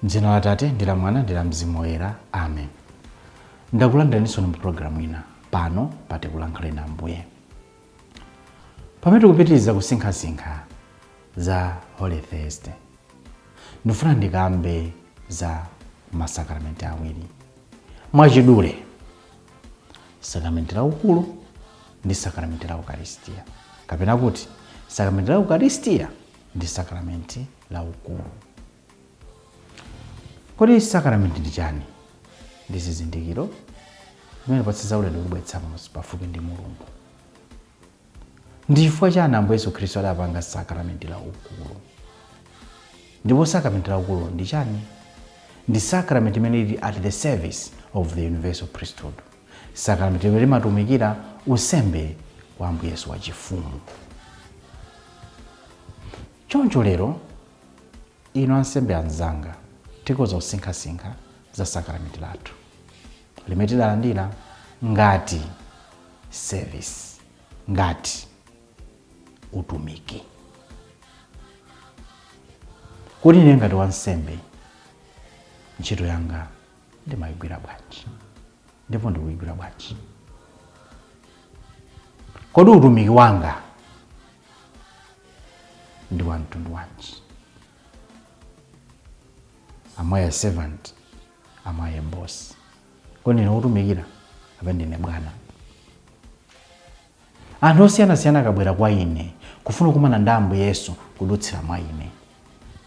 M'dzina la Atate ndi la Mwana ndi la Mzimu Woyera, amen. Ndakulandiraninso mu programu ina pano pa Tikulankhuleni Ambuye. Pamene tikupitiriza kusinkhasinkha za Holy Thursday, ndifuna ndikambe za masakramenti awiri mwachidule, sakramenti la ukulu ndi sakramenti la Ukaristiya, kapena kuti sakramenti la Ukaristiya ndi sakramenti la ukulu. Kodi sakramenti ndi chani? Ndi zizindikiro zimene zipatsa zaulere kubweretsa pafupi ndi Mulungu. Ndi chifukwa chani Ambuye Yesu Khristu adapanga sakramenti la ukulu? Ndipo sakramenti la ukulu ndi chani? Ndi sakramenti imene ili at the service of the universal priesthood, sakramenti imene limatumikira unsembe wa Ambuye Yesu wachifumu. Choncho lero, inu ansembe anzanga, tikhoza kusinkhasinkha za sakramenti lathu limene tidalandira ngati service, ngati utumiki. Kuti ine ngati wansembe ntchito yanga ndimayigwira bwanji, ndipo ndikuyigwira bwanji? Kodi utumiki wanga ndi wa mtundu wanji? Am I a servant? Am I a boss? Kodi ndine wotumikira kapena ndine bwana? Anthu osiyanasiyana akabwera kwa ine kufuna kukumana ndi Ambuye Yesu kudutsira mwa ine,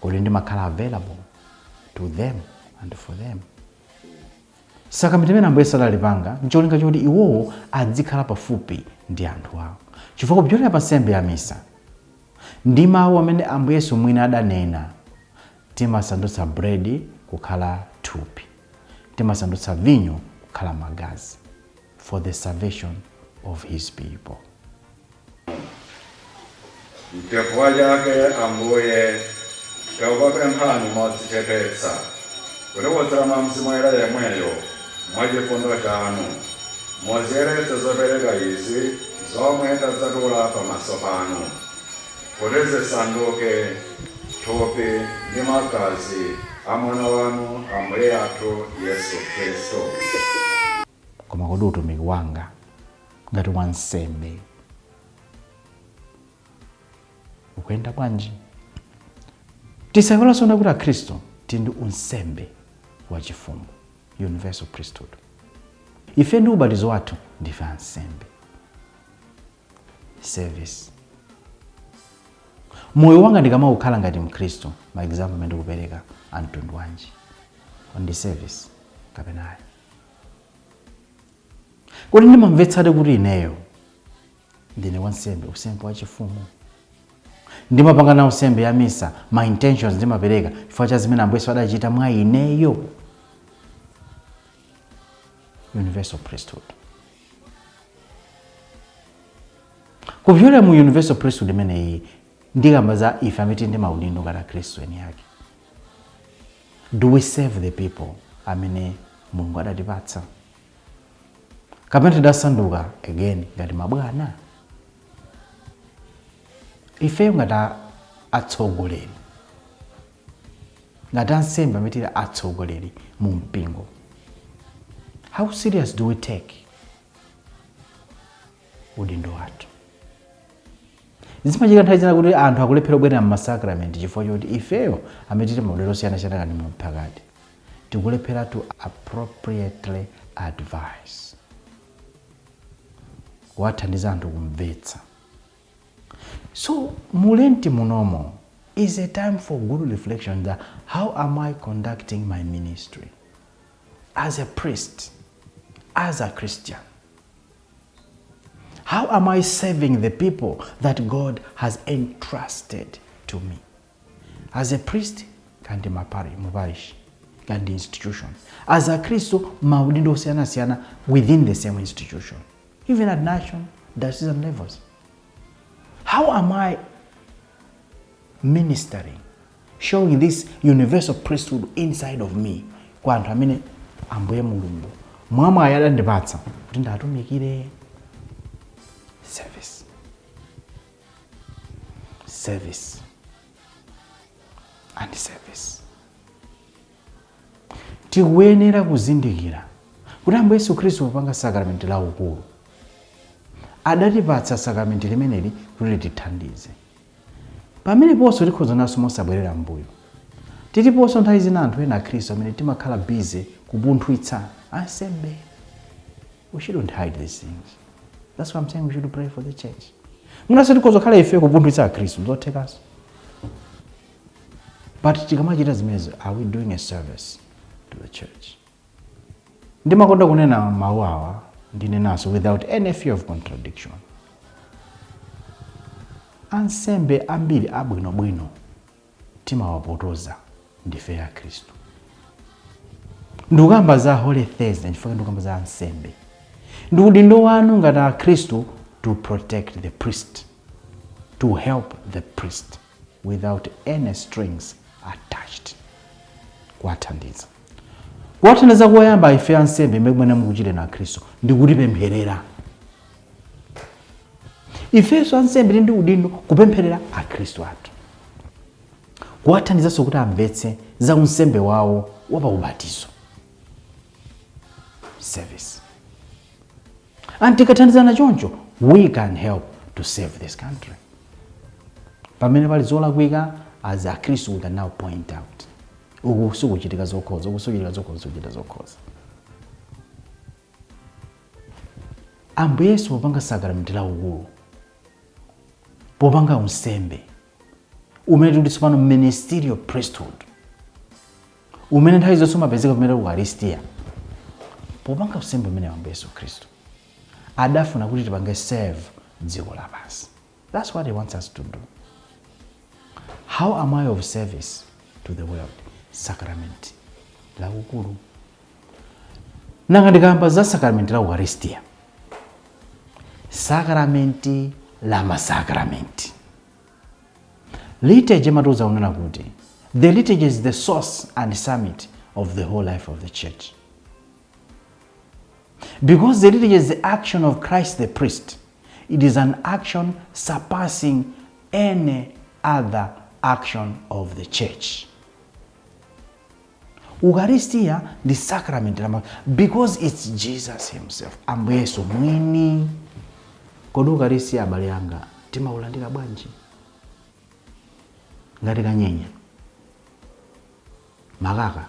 kodi ndimakhala available to them and for them? Sakramenti limene Ambuye Yesu adalipanga ncholinga choti iwowo adzikhala pafupi ndi anthu awo, chifukwa kupyolera pa nsembe ya misa ndi mawu amene Ambuye Yesu mwini adanena, timasandutsa bredi kukhala thupi, timasandutsa vinyo kukhala magazi, for the salvation of his people. N'chifukwa chake, Ambuye, tikukupemphani modzichepetsa, kuti kudzera mwa Mzimu Woyera yemweyo, mwa chifundo chanu, muziyeretse zopereka izi zomwe tadzatula pamaso panu, kuti zisanduke thupi ndi magazi a Mwana wanu, Ambuye athu Yesu Khristu. Koma kodi utumiki wanga ngati wansembe ukuyenda bwanji? Tisaiwalenso kuti Akhristu tili ndi unsembe wachifumu, universal priesthood. Ife ndi ubatizo wathu ndife ansembe. Service. Moyo wanga ndikamaukhala ngati Mkhristu, ma example amene ndikupereka a mtundu wanji? Ndi service kapena ayi? Kodi ndimamvetsadi kuti ineyo ndine wansembe, unsembe wachifumu? Ndimapanga nawo nsembe ya misa, my intentions ndimapereka chifukwa cha zimene Ambuye Yesu adachita mwa ineyo? Universal priesthood. Kupyolera mu universal priesthood imeneyi, ndikamba za ife amene tili ndi maudindo ngati Akhristu eni ake. Do we serve the people amene Mulungu adatipatsa, kapena tidasanduka again ngati mabwana? Ifeyo ngati atsogoleri, ngati ansembe amene tili atsogoleri mu mpingo, how serious do we take udindo wathu? Zimachitika nthawi zina kuti anthu akulephera kubwerera m'masakramenti chifukwa choti ifeyo amene tili maudindo osiyanasiyana kani mphakati tikulephera to appropriately advise, kuwathandiza anthu kumvetsa. So mu Lenti munomo is a time for good reflection that how am I conducting my ministry as a priest, as a Christian? How am I serving the people that God has entrusted to me? As a priest, kandi mu parish, kandi institution. As a Christo, maudindo osiyanasiyana within the same institution. Even at national, diocesan levels. How am I Ministering, showing this universal priesthood inside of me kwa anthu amene Ambuye Mulungu mwamwayi adandipatsa kuti ndatumikire. Service, service and service. Tikuyenera kuzindikira kuti Ambuye Yesu Khristu popanga sakramenti la ukulu adatipatsa sakramenti limeneli kuti litithandize. Pameneponso tikhoza naso mosabwerera mbuyo. Tiliponso nthawi zina anthu ena akhristu amene timakhala busy kupunthwitsa ansembe. We shouldn't hide these things. That's why I'm saying we should pray for the church. Mwinanso tikhoza kukhala ife kupunthwitsa akhristu, zothekaso. But tikamachita zimenezo, are we doing a service to the church? Ndimakonda kunena mawu awa, ndinenaso without any fear of contradiction: ansembe ambiri abwinobwino timawapotoza ndife ya Khristu. Ndikukamba za Holy Thursday chifukwa ndikukamba za ansembe. Ndi udindo wanu ngati akhristu to protect the priest, to help the priest without any strings attached, kuwathandiza. Kuwathandiza koyamba ife ansembe imene mukuchita na akhristu ndikutipempherera. Ifenso ansembe tili ndi udindo kupempherera akhristu athu, kuwathandizanso kuti amvetse za unsembe wawo wapaubatizo. Service. And tikathandizana choncho, we can help to save this country. Pamene pali zolakwika, as akhristu we can now point out: uku sikuchitika zokhoza, uku sikuchitika zokhoza, sikuchitika zokhoza. Ambuye Yesu popanga sakramenti la ukulu, popanga unsembe umene tikuti tsopano ministerial priesthood, umene nthawi zonse umapezeka pamene ukaristiya, popanga unsembe umene Ambuye Yesu Khristu adafuna kuti tipange serve dziko lapansi. That's what he wants us to do. How am I of service to the world? Sacrament la ukulu. Nanga ndikamba za sacrament la ukaristiya, sakramenti la masakramenti, liturgy imatiuza kunena kuti the liturgy is the source and summit of the whole life of the church. Because the liturgy is the action of Christ the priest, it is an action surpassing any other action of the church. Ukaristiya ndi sacrament la, because it's Jesus himself, Ambuye Yesu mwini. Kodi ukaristiya, abale anga, timaulandira bwanji? Ngati kanyenya, makaka,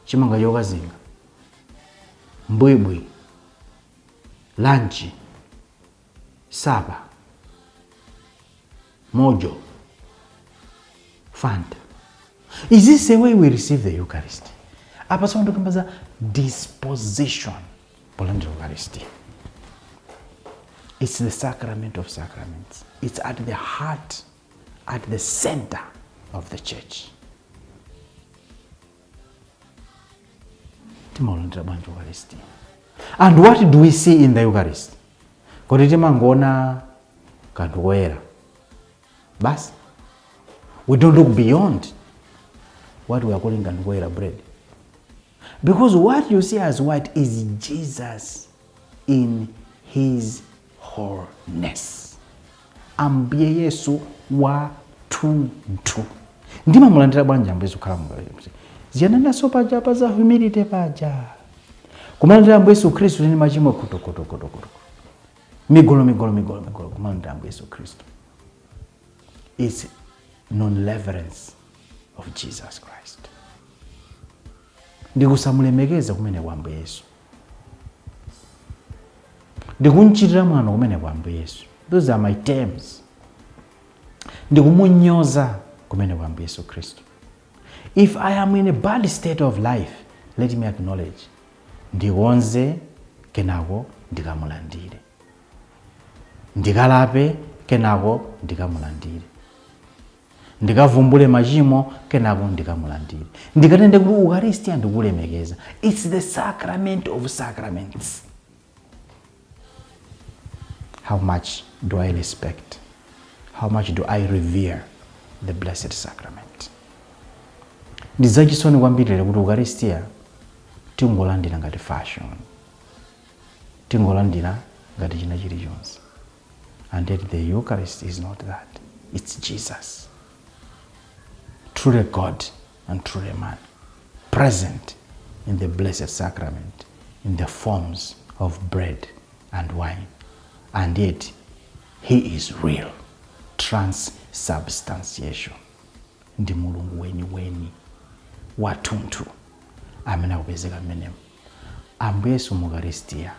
chimanga chokazinga, mbwibwi, lunch, supper, mojo, Fanta? Is this the way we receive the Eucharist? Apa tsono ndikamba za disposition polandira Eucharist. It's the sacrament of sacraments. It's at the heart, at the center of the church. Timaulandira bwanji Eucharist? And what do we see in the Eucharist? Kodi timangoona kanthu koyera basi? We don't look beyond what we are calling kanthu koyera, bread, because what you see as white is Jesus in his wholeness. Ambuye Yesu wathunthu. Ndimamulandira bwanji Ambuye Yesu kukhala mu ziyananaso paja pa za humility paja? Kumalandira Ambuye Yesu Khristu tini machimo kotokotokotokoto, migolo migolo migolo migolo. Kumalandira Ambuye Yesu Khristu is non-reverence of Jesus Christ, ndikusamulemekeza kumene kwa Ambuye Yesu, ndikumchitira mwano kumene kwa Ambuye Yesu. Those are my terms. Ndikumunyoza kumene kwa Ambuye Yesu Khristu. If I am in a bad state of life, let me acknowledge, ndikonze, kenako ndikamulandire. Ndikalape, kenako ndikamulandire. Ndikavumbule machimo, kenako ndikamulandire. Ndikatende kuti ukaristiya ndikulemekeza. It's the sacrament of sacraments. How much do I respect? How much do I revere the Blessed Sacrament? Ndi zachisoni kwambiri lero kuti Ukaristiya tingolandira ngati fashion, tingolandira ngati china chilichonse. And yet the Eucharist is not that. It's Jesus, truly God and truly man, present in the Blessed Sacrament in the forms of bread and wine. And yet he is real. Transubstantiation. Ndi Mulungu weni weni wathunthu amene akupezeka mmenemo. Ambuye Yesu mu Ukaristiya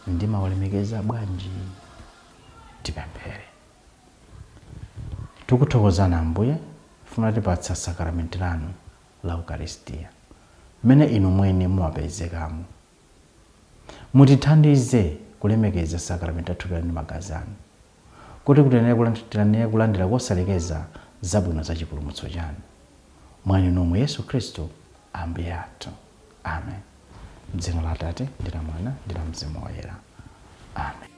ndimawalemekeza bwanji? Tipemphere. Tikuthokozani Ambuye, munatipatsa sakramenti lanu la Ukaristiya mmene inu mwini mumapezekamo. Mutithandize kulemekeza sakramenti la thupi ndi magazi anu, kuti tiyenere kulandira kosalekeza zabwino za chipulumutso chanu, mwa inu nomwe Yesu Khristu Ambuye athu. Amen. M'dzina la Atate, ndi la Mwana, ndi la Mzimu Woyera. Amen.